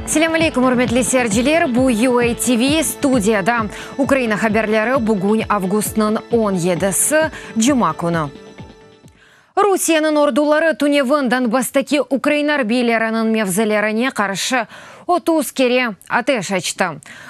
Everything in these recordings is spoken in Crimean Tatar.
Selâm aleyküm, ürmetli seyirciler! Bu UA TV studiyada Ukraina haberleri bugün avgustnıñ 17-si, cuma künü. Rusiyeniñ orduları tünevin Donbasstaki ukrain arbiyleriniñ mevzilerine qarşı 30 kere ateş açtı.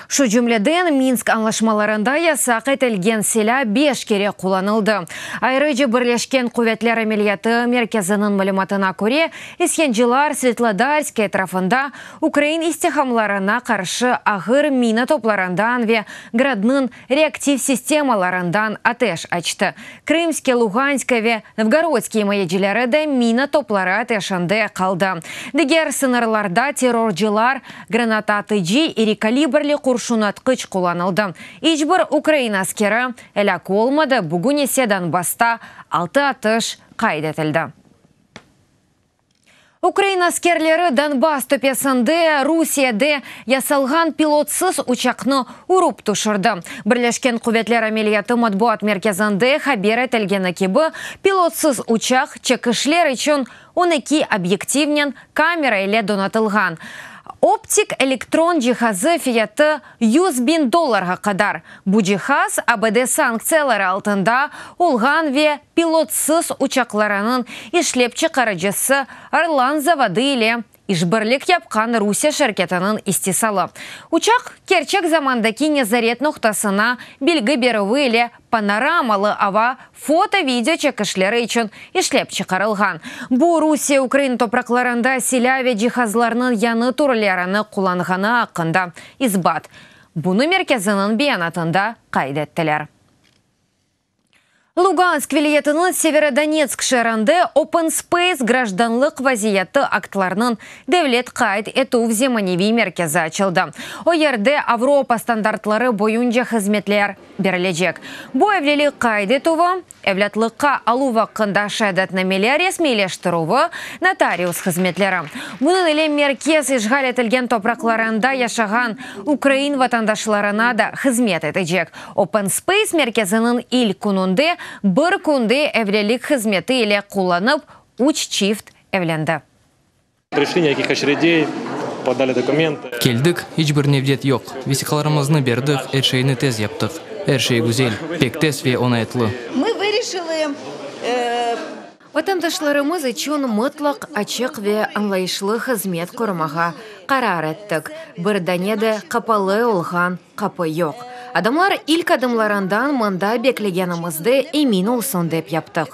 Şu cümleden, Minsk añlaşmalarında yasaq etilgen silâ beş kere qullanıldı. Ayrıca, Birleşken quvetler ameliyatı merkeziniñ malümatına köre, isyancılar Svetlodarsk etrafında ukrain istihamlarına qarşı ağır mina toplarından ve Gradnıñ reaktiv sistemalarından ateş açtı. Krımskiy, Luganskiy ve Novgorodskiy imayecileri de mina topları ateşinde qaldı. Diger sıñırlarda terrorcılar granataatıcı, iri kalibrli qurşunatqıç qullanıldı. İç bir ukrain askeri elâk olmadı, bugün ise Donbassta altı atış qayd etildi. Ukrain askerleri Donbass töpesinde Rusiyede yasalğan pilotsız uçaqnı urıp tüşürdi. Birleşken quvetler ameliyatı matbuat merkezinde haber etilgeni kibi, pilotsız uçaq çekişler içün 12 obyektivnen kamera ile donatılğan. Optik-elektron cihazı fiyatı 100 biñ dollarğa qadar. Bu cihaz ABD sanktsiyaları altında olğan ve pilotsız uçaqlarınıñ işlep çıqarıcısı Orlan zavodı ile işbirlik yapqan Rusiye şirketiniñ istisalı. Uçaq kerçek zamandaki nezaret noqtasına bilgi berüvi ile panoramalı ava foto-video çekişleri içün işlep çıqarılğan. Bu Rusiye Ukraina topraqlarında silâ ve cihazlarnıñ yañı türlerini qullanğanı aqqında isbat. Bunı merkeziniñ beyanatında qayd ettiler. Lugansk vilâyetiniñ Severodonetsk şeerinde Open Space grajdanlıq vaziyeti aktlarınıñ devlet qayd etüv zemaneviy merkezi açıldı. O yerde Avropa standartları boyunca hızmetler berilecek. Bu evlilik qayd etüvi, evlâtlıqqa aluv aqqında şeadetnameler resmiyleştirüvi, notarius hızmetleri. Bunıñ ile merkez işğal etilgen topraqlarında yaşağan ukrain vatandaşlarına da hızmet etecek. Open Space merkeziniñ ilk kününde bir künde evlilik hızmeti ile qullanıp üç çift evlendi. Пришли, никаких очередей, подали документы. Keldik, iç bir nevbet yoq. Vesiqalarımıznı berdik, er şeyni tez yaptıq. Er şey güzel, pek tez ve oñaytlı. Ми вирішили Vatandaşlarımız içün mıtlaq açıq ve añlayışlı hızmet qorumağa qarar ettik. Bir dane de qapalı olğan qapı yoq. Adamlar ilk adımlarından mında beklegenimizde emin olsun dep yaptıq.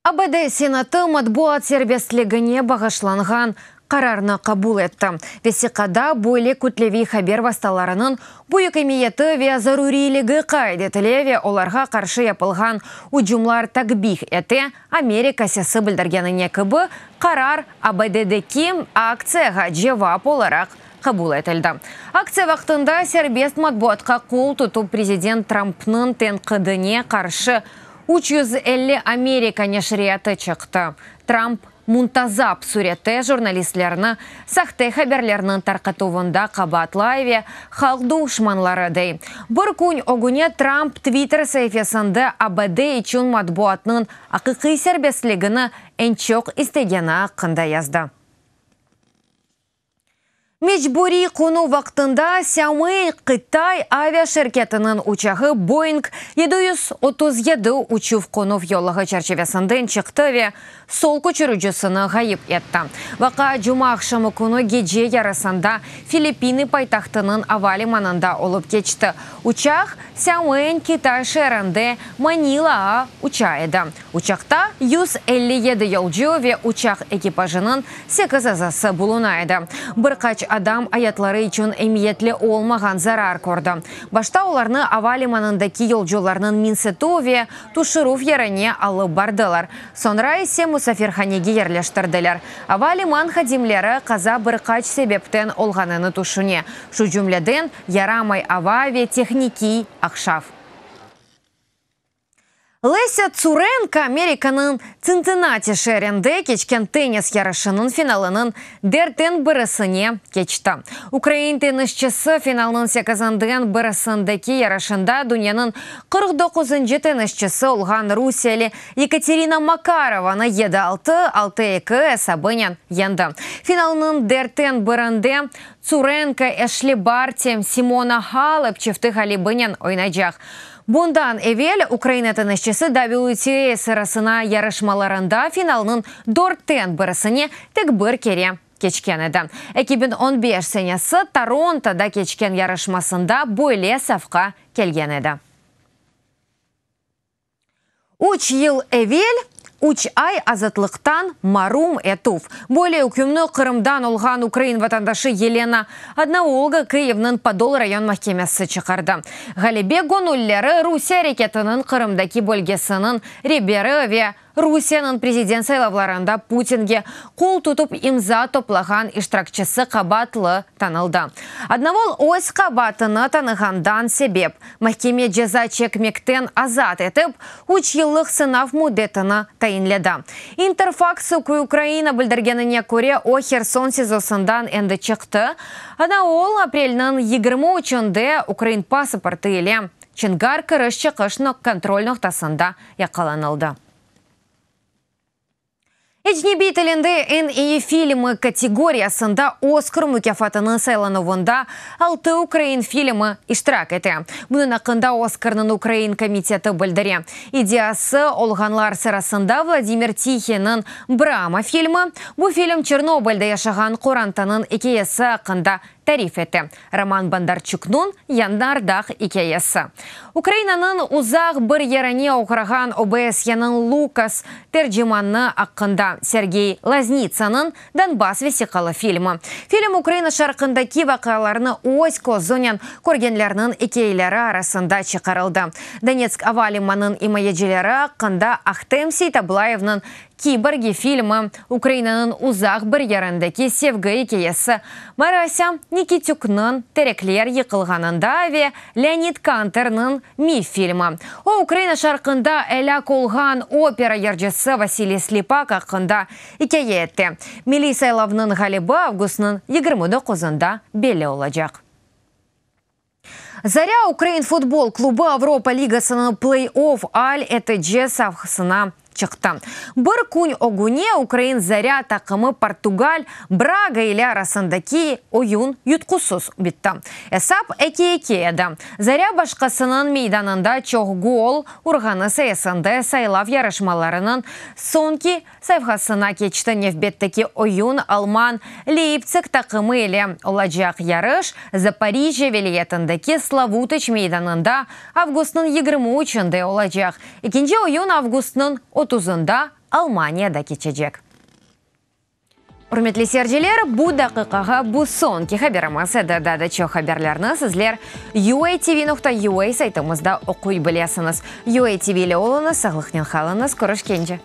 ABD Senatı matbuat serbestligine bağışlanğan qararnı qabul etti. Vesiqada böyle kütleviy haber vastalarınıñ büyük emiyeti ve zaruriyligi qayd etile ve olarğa qarşı yapılğan ücümler takbih ete. Amerika sesi bildirgenine kibi, qarar ABDdeki aktsiyağa cevap olaraq qabul etildi. Aktsiya vaqtında serbest matbuatqa qol tutıp prezident Trampnıñ tenqidine qarşı 350 Amerika neşriyatı çıqtı. Tramp muntazam sürette jurnalistlerni sahte haberlerniñ tarqatuvında qabaatlay ve halq duşmanları dey. Bir kün ögüne Tramp Twitter saifesinde ABD içün matbuatnıñ aqiqiy serbestligini eñ çoq istegeni aqqında yazdı. Mecburiy qonuv vaqtında Xiamen Qıtay avia şirketiniñ uçağı Boeing 737 uçuv qonuv yolağı çerçivesinden çıqtı ve sol köçürücisini ğayıp etti. Vaqia cuma aqşamı künü gece yarısında Filippini paytahtınıñ ava limanında olıp keçti. Uçaq Xiamen Qıtay şeerinde Manilağa uça edi. Uçaqta 157 yolcu ve uçaq ekipajınıñ 8 azası buluna edi. Bir qaç adam ayatları içün emiyetli olmağan zarar kördi. Başta olarnı ava limanındaki yolcularnıñ minsetüv ve tüşürüv yerine alıp bardılar. Soñra ise musafirhanege yerleştirdiler. Ava liman hadimleri qaza bir qaç sebepten olğanını tüşüne. Şu cümleden yaramay ava ve tehnikiy aqşav. Lesâ Tsurenko Amerikanıñ Tsintsinnati şeerinde keçken tennis yarışınıñ finalınıñ dertten birisine keçti. Ukrain tennisçisi finalnıñ sekizinden birisindeki yarışında dünyanıñ 49-ncı tennisçisi olğan rusiyeli Yekaterina Makarovanı yedi altı, altı eki esabınen yeñdi. Finalnıñ dertten birinde Tsurenko Eşli Barti, Simona Halep çifti ğalibinen oynaycaq. Bundan evel Ukraina tennisçisi WTA sırasına yarışmalarında finalnıñ dörtten birisine tek bir kere keçken edi. 2015 senesi Torontoda keçken yarışmasında böyle safqa kelgen edi. Üç yıl evel üç ay azatlıqtan marum etüv. Böyle ükümni Qırımdan olğan ukrain vatandaşı Yelena Odnovolğa Kyivniñ Podol rayon mahkemesi çıqardı. Ğalebe göñüllileri Rusiye areketiniñ Qırımdaki bölgesiniñ reberi ve Rusiyeniñ prezident saylavlarında Putinge qol tutıp imza toplağan iştirakçisi qabaatlı tanıldı. Odnovol öz qabaatını tanığandan sebep, mahkeme ceza çekmekten azat etip, üç yıllıq sınav müddetini tayinledi. İnterfaks Ukraina bildirgenine köre, o Herson SİZOsından endi çıqtı. Odnovol aprelniñ 23-ünde ukrain pasportı ile Çonğar kiriş-çıqış kontrol noqtasında yaqalanıldı. Ecnebiy tilinde eñ eyi filmi kategoriyasında Oskar mukâfatınıñ saylanuvında altı ukrain filmi iştirak ete. Bunıñ aqqında Oskarnıñ ukrain komiteti bildire. İddiası olğanlar sırasında Vladimir Tihiyniñ Brama filmi. Bu film Çernobılde yaşağan qorantanıñ ikâyesi aqqında tarif ete. Roman Bondarçuknıñ Yanardağ ikâyesi. Ukrainanıñ uzaq bir yerine oğrağan OBSYeniñ Lukas tercimanı aqqında Sergey Loznitsanıñ Donbass vesiqalı filmi. Film Ukraina şarqındaki vaqialarnı öz közünen körgenlerniñ ikâyeleri arasında çıqarıldı. Donetsk ava limanınıñ imayecileri aqqında Ahtem Seytablayevniñ Kiborgi filmi, Ukrainanıñ uzaq bir yerindeki sevgi ikâyesi, Marısâ Nikitükniñ Terekler yıqılğanında ve Leonid Kantornıñ Mif filmi. O, Ukraina şarqında elâk olğan opera yırcısı Vasiliy Slepak aqqında ikâye etti. Milliy saylavnıñ ğalibi avgustnıñ 29-ında belli olacaq. Zarâ ukrain futbol klubı Avropa Ligasınıñ pley-off al etici safhasına çıqtı. Bir kün ögüne ukrain Zarâ taqımı portugal Braga ile arasındaki oyun yutqusız bitti. Esap eki-eki edi. Zarâ başqasınıñ meydanında çoq gol urğanı sayesinde saylav yarışmalarınıñ soñki sayfasına keçti. Nevbetteki oyun alman Leyptsig taqımı ile olacaq yarış Zaporijjâ vilâyetindeki Slavutıç meydanında avgustnıñ 23-ünde olacaq. Ekinci oyun avgustnıñ 30-ında Almaniyada keçecek. Ürmetli seyirciler, bu daqiqağa bu soñki haberimiz edi. Daa da çoq haberlerni sizler uatv.ua saytımızda oquy bilesiñiz. UATV ile oluñız, sağlıqnen qalıñız, körüşkence.